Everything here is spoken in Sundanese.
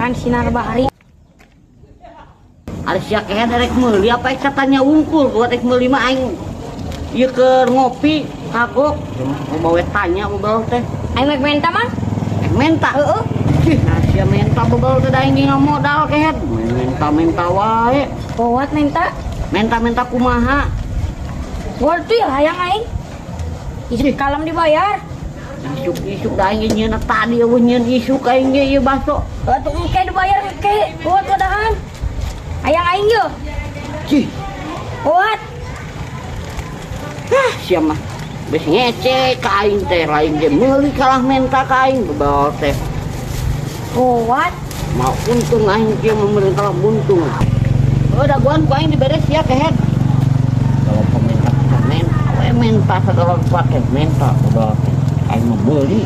Makan Sinar Bahari. Ari sia kehed erek meuli apa ek tanya wungkul buat ek meuli mah aing. Ieu keur ngopi kagok mau bawa tanya bebel teh. Aing rek menta, Mang. Ek menta. Heeh. Cih, nah sia menta bebel teh da aing ge modal kehed. Menta-menta wae. Kuat menta. Menta-menta kumaha? Kuat tuh ya hayang aing. Isuk kalem dibayar. Isuk-isuk da aing ge nyieun tadi eueuh nyieun isuk aing ge ieu baso. Atuh engke dibayar engke. Kuat wadahan. Hayang aing yo. Cih, Kuat. ah sia mah. Geus ngece ka aing teh lain ge meuli kalah menta ka aing bebel teh. Kuat. Mau untung aing kieu memeureuh kalah buntung. Oh, dagoan ku aing diberes sia kehed. Kalau peminta menta, we menta segala pake menta bebel teh. Aing mah meuli.